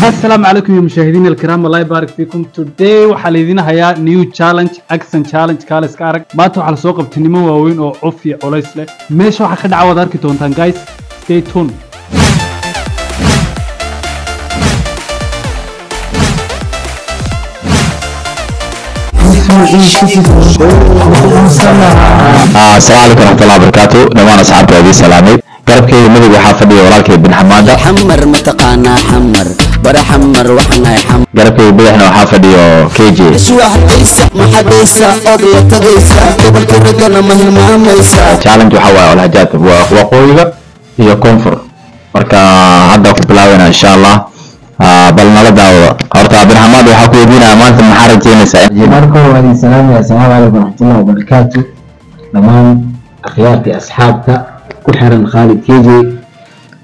Asalaamu calaykum ya mushaahidiin alkiraam, Allah yubaarik fiikum. Today waxaa laydin hayaa new challenge, accent challenge. Kaale iska arag, maanta waxaa lasoo qabtay niman waaweyn oo cuf iyo culays leh. Meesha waxaa ka dhaca waad arki doontaan. Guys, stay tuned. Asalaamu calaykum waraxmatullahi wabarakaatu dhammaan asxaabta, waa idiin salaamay. Garabkeyga midig waxaa fadhiya walaalkay Bin Xamaada. Xamar mataqaanaa? Xamar bara, Xamar waxaan nahay Xamar. Garabkeyga bidixna waxaa fadhiyo KJ. Iswaxdaysa maxadaysa ood la tagaysa gobolka raggana ma hilmaamaysa. Challenge waxaa waaye olhajaad waa waqooyiga iyo koonfur. Marka hadda ku bilaabeyna insha Allah. Bal nala daawada. Horta Bin Xamaada waxaa ku weydiinaya, maanta maxaa rajeynaysaa? Marka hore waa idin salaamaya. Asalaamu calaykum waraxmatullahi wabarakaatu dhammaan akhyaartii asxaabta ku xiran Khaalid KJ.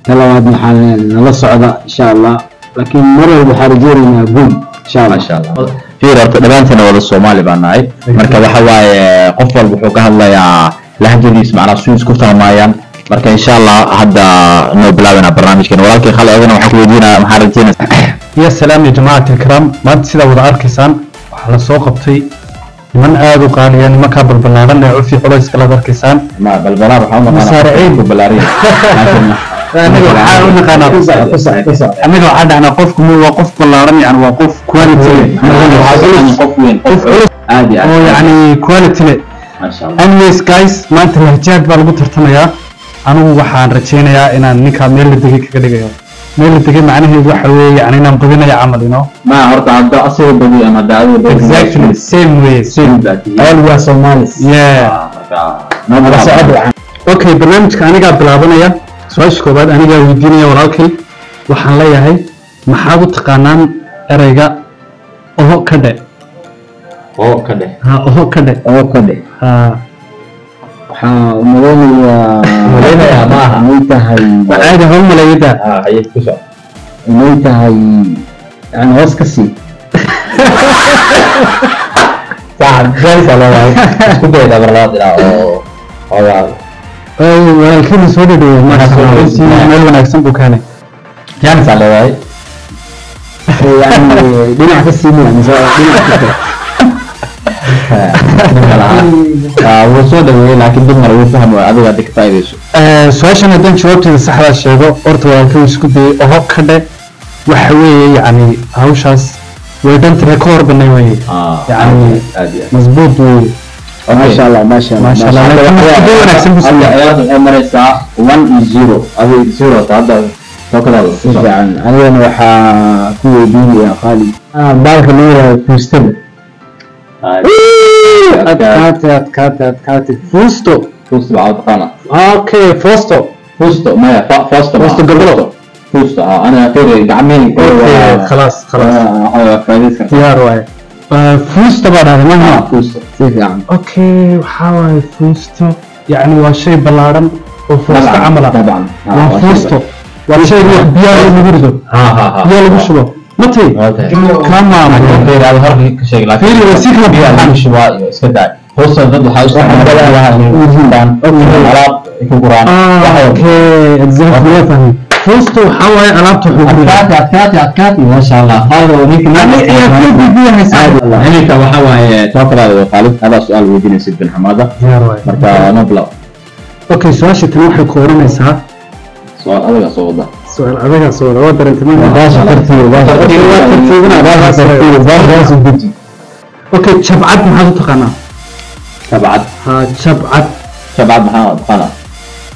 Ta labaad waxaa nala socda insha Allah, laakiin mar walba waxaa rajeynaynaa guul insha Allah. Masha Allah. Fiir, horta dhammaanteena wada Soomaali baan nahay. Marka waxa waaye qof walba wuxuu ka hadlayaa lahjadiis, macnaha si isku fahmayaan. Marka insha Allah hadda noo bilaabana barnaamijkan. Walaalkay Khali, adina waxaan ku weydiinaya, maxaa rajeynaysaa? Ya salaam ya jamacat alkiraam, maanta sidaa wada arkaysaan waxaa lasoo qabtay niman aada u qaaliya, nimankaa balbalaaran ee cufi culayska laad arkaysaan. Ma balbalaar waxaa u Musaariciin. naqaanaa balbalaariin. Anaga waxaa u naqaanaa, anaga waxaa dhahnaa qofku waa qof ballaaran, yani waa qof quality leh, qof weyn, qof culus aad iyo oo aad. Yani quality leh. Masha Allah. Anyways guys, maanta lahjaad baa lagu tartamayaa. Anigu waxaan rajeynayaa inaan ninkaa meel la degay kaga dhigayo. Meel la degay macnaheedu waxa weeye yani inaan badinayo camal. Ma horta hadda asiga badi ama hadda adiga badi? Exactly same way, same. All we are Somalis. Yeah. Marka nala socod wacan. Okay, barnaamijka anigaa bilaabanaya. Su-aasha koobaad anigaa weydiinaya walaalkay. Waxaan leeyahay, maxaad u taqaanaan ereyga oho ka dhe? Oo ka dheh. Ha, oho ka dhe. Oo kadhe. Ha. Waxaa umalaynayaa Malaynayaa ma aha. Inay tahay Caadi ha u maleeyada. Haye, ku soco. Inay tahay yani hoos ka sii. Saaxib gaarisa leedahay, isku dayda mar labaad ilaa oo xoogaa. Walaalkiina soo dhadhoweey, maasha Allah, runtii meel wanaagsan buu keenay. Jaanisaa leedahay. Yani dhinac ka sii miya mise dhinac ka kale? Wuu soo dhaweeyey, laakiin dib mara wuu fahmi waay. Adiga hadda ka faa'iidayso. Su-aashan haddaan jawaabteeda saxdaa sheego, horta walaalkii wuu isku dayay. Oho ka dhe waxa weeye yacni hawshaas way dhantahay, ka hor banay weeye. Yani aad iyo aad. Masbuut weeye. Maasha Allah, maasha Allah. Maasha Allah. Laakiin isku day wanaagsan buu Hadda sameeyey. ciyaarta waxay maraysaa 1-0, adiga 0 ta hadda soo kalaada. Si fiican. Anigana waxaa ku weydiinayaa Khaalid baalka loo yiraahdo fuustada. Adkaate, adkaate, adkaate. Fuusto. Fuusto maxaa u taqaanaa? Okay, fuusto. Fuusto maya, fuusto ma Fuusto gabalo. Fuusto ana fiiri gacmihii. Okay, khalaas, khalaas. Waxaa faa'iidaysan kartaa. Diyaar waaye. Fuusto baa dhahday maha? Fuusto. Si fiican. Okay, waxaa waaye fuusto yacni waa shay ballaaran oo fuusto camal ah. Dabcan. Waa fuusto, waa shay wax biyaha lagu rido, ha ha ha biyaha lagu shubo matay. Okay. Kama fiiri, adiga horka ka sheeg, laakiin Fiiri, waa si kala biyaha baxaan. Lagu shubaa iyo iska daa. Fuusto dad waxaa u isticmaalaan alaab ay ku guraan. Okay, exactly, waa fahmay. Fuusto waxaa waaye alaabta wax lagu rido. Adkaati, adkaati, adkaati, maasha Allah. Hada ninka iminka waxa waaye tookadaada waa Khaalid, adaa su-aal weydiinaysid Bin Xamaada. Diyaar waaye. Marka no bilow. Okay, su-aasha tani waxay ku oranaysaa su-aal adagaa soo wada. Su-aal adagaa soo wada, waa dareentay maanta. Baasha tartiib, baasha. Okay, waa tartiibinaa. Baasha tartiib, baasha hoos u deji. Okay, jabcad maxaad u taqaanaa? Jabcad. Ha, jabcad. Jabcad maxaa taqaanaa?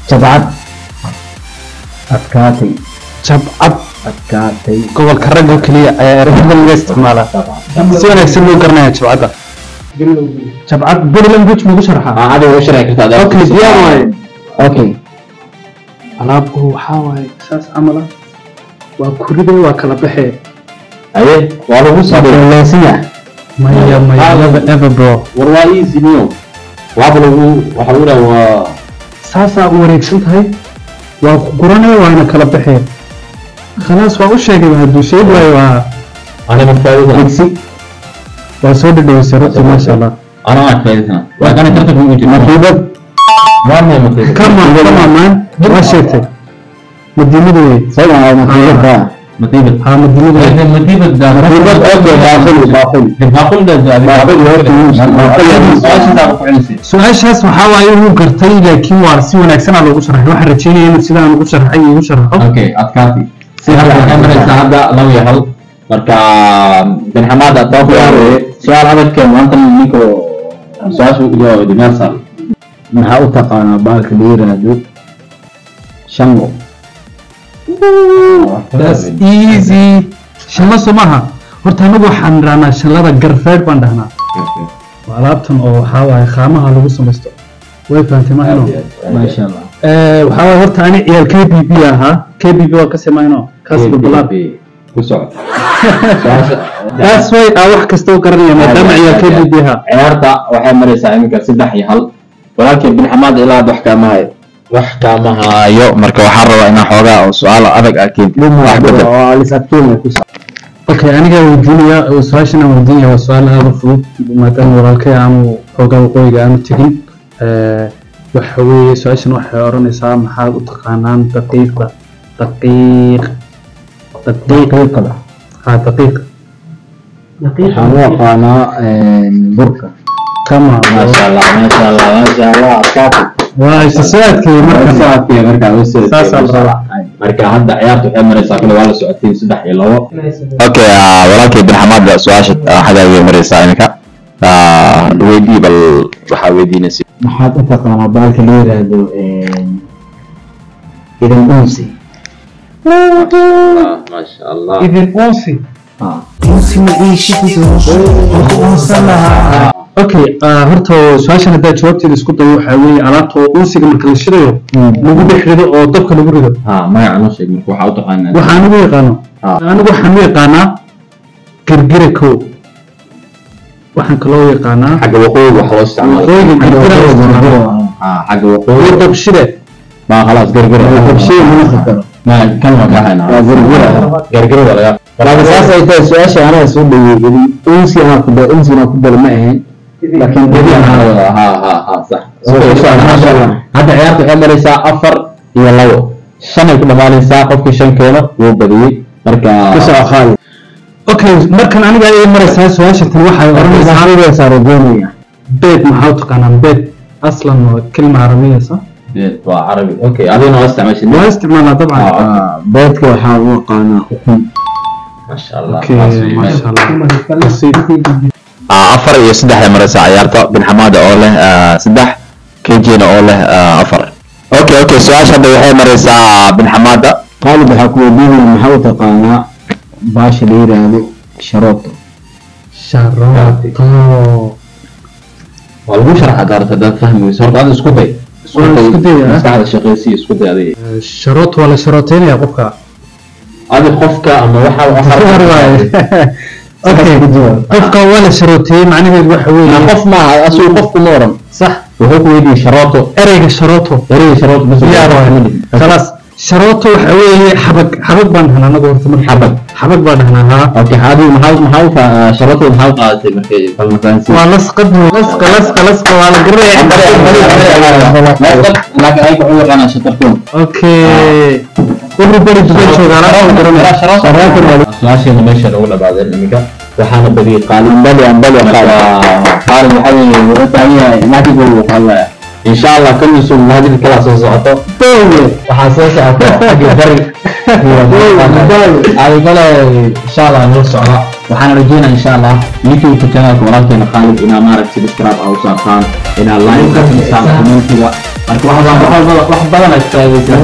Jabcad, adkaatay. Jabcad. Adkaatay. Gobolka ragga keliya ayaa ereyada laga isticmaalaa. Si wanaagsan loo garanaya jabcadda. Jabcad body language magu sharxaa? Adiga u sharxi kartaa. Okay, diyaar waaye. Okay. Alaab oo waxaa waaye saas camal ah, waa kuride, waa kala baxee. Haye, waa lagu soo leesiya. Maya, maya, never ever, bro. War waa easy niyo, waaba lagu waxa lagu dhaha waa saasaa u wareegsan tahay, waa ku guranaya, waana kala baxee. Khalaas, waa u sheegay. Hadduu sheegi waayo waa ana ma faa'iidaysan. Digsi. Waa soo dhadhaweysay runtii, maasha Allah. Ana waan faa'iidaysana, waa kana tartanka ugu jirta. Makiibad. Waa maxay makiibad? Come on, come on man, waa sheegtay madiinada wey. Soo makiibad. Madiibad. Ha, madiibad. Madiibad. Madiibad, okay, baaquli, baaquli. Baaquli. Baaquli, horta baaquli. Su-aashaas ku celisay. Su-aashaas waxaa waaye wuu gartay, laakiin waa si wanaagsan aa loogu sharxay. Waxaan rajeynaya inuu sidaan ugu sharxay igu sharxo. Okay, adkaati. Si hadda waxay maraysaa hadda 2-1. Marka bin Xamaad aad su-aal adagkeen maanta ninka su-aasha u jawaabay dimaar saar. Maxaa u taqaanaa baalka la yiraahdo shango? That's easy. Shanla soo maaha. Horta anagu waxaan rahnaa shanlada garfeed baan dhahnaa. Waa alaabtan oo waxaa waaye khaamaha lagu samaysto. Way fahantay maahino? Maasha Allah. Waxaa waaye horta ani ciyaal KBB ahaa. KBB waa ka samayno kaasba balaad. Ku soco. That's why aa wax kasta u garanaya maadaama ciyaal KBB ahaa. Ciyaarta waxay maraysaa iminka 3-1. Walaalkii bin Xamaad ilaa hadda wax kaama hayo. Wax kaama hayo. Marka waxaan rabaa inaan xoogaa oo su-aalo adag aa keentid. Wax bedel. Oo lis adkeynaya ku soco. Okay, aniga weydiinaya oo su-aashan aan weydiinaya waa su-aal aada u fudud maadaama walaalkay aanu xoogaa waqooyiga aanu tegin. Waxa weeye su-aashan waxay odhanaysaa maxaad u taqaanaan daqiiqda? Daqiiq, daqiiq. Daqiiqada. Ha, daqiiq. Waxaan u aqaanaa burka. Kama. Maasha Allah, maasha Allah, maasha Allah, adkaati. Waa isa soo adkeeyey markan. Soo adkeeyey markaa, way soo adkeeyey. Saasaa la rabaa. Marka hadda ciyaartu waxay maraysaa kule waa la socotay 3-2. Okay, walaalkay bin Xamaad baa su-aasha xagaaga maraysaa iminka. Weydii bal waxaa weydiinaysa. Maxaad u taqaanaa baalka la yiraahdo idan unsi? Maasha Allah. Idin unsi. Okay, horta su-aashan haddaa jawaabteeda isku dayo waxaa weeye alaabta oo unsiga marka la shidayo lagu dhex rido oo dabka lagu rido. Ha, magaca noo sheeg marka waxaa u taqaanaa. Waxaan ugu yaqaano, anigu waxaan u yaqaanaa girgira kow. Waxaan kaloo yaqaanaa xagga waqooyiga wax loo isticmaalo. Waqooyiga girgira loo isticmaalo. Ha, xagga Iyo waqooyiga. dabshide. Ma khalaas, girgira. Dabshida mana khataro. Ma kan waa ka haynaa. Waa girgira. Girgira waa laga. Laakiin saas ay tahay su-aasha anaa soo dhaweeyey unsi anaa ku daro, unsi anaa ku daro ma ahayn, laakiin Ha ha ha ha, sax. Maasha Allah. Hadda ciyaartu waxay maraysaa 4-2. 5 ay ku dhamaanaysaa, qofkii 5 keeno wuu badiyey. Marka ku soco Khaalid. Okay, markan aniga ayay maraysaa su-aasha tan waxay odhanaysaa Odhanaysaa rajeynaya. Beed maxaa u taqaanaan? Beed aslan waa kelma carabiya, sax? Beed waa carabi. Okay, adigna waa isticmaashay. Waa isticmaalnaa dabcan. Beedka waxaa u aqaanaa ukun. Maasha Allah. Okay, maasha Allah, nasiib. 4-3 ay maraysaa ciyaarta, bin Xamaada oo leh 3, KJ-na oo leh 4. Okay, su-aasha hadda waxay maraysaa bin Xamaada. Khaalid, waxaa ku weydiinaya maxaa u taqaanaa baasha la yiraahdo sharooto? Sharooto. Waa lagu sharxa daarta hadaad fahmi weyso. Horta adiga isku day. Isku Waa day. isku day, ah. Maskaxda shaqaysiya, isku day adiga. Sharooto waa la sharooteynaya qofka. Adi qofka ama waxa War waaye. Okay, qofka waa la sharooteeyey macnaheedu waxa weeye qof maaha, asigu qofku ma oran. Sax. Wuxuu ku weydiiyey sharooto. Ereyga sharooto. Ereyga sharooto bas. Diyaar waaye, khalaas. Sharooto waxa weeye xabag. Xabag baan dhahnaa anagu horta marka. Xabag. Xabag baan dhahnaa, haa. Okay, adigu maxaa sharootada maxaa u qaadatay markay bal mafahansiin? Waa lasqad, lasqa, lasqa, lasqa waa la garanaya. Laakiin ayaga wuxuu yaqaanaa shatartuun. Okay, everybody Dubai jooga alaabta garanaya. Su-aasheena meesha ugu dhamaadeen iminka waxaana badiyey Qaalib. Ambali, ambali Khaalid. Qaalib waxaa weeye wuxuu taagan yahay lahjada uu hadlaya. Insha Allah kulli suun lahjada kala soo socoto. Waxaa soo socoto xagga bari. Adi kale insha Allah noo socda. Waxaan rajeynaa insha Allah YouTube channelka walaalkeena Khaalid inaa maaragtay subscribe aa u saartaan, inaa like ka siisaan commentiga. Marka wax badan wax badan ay faa'iidaysan.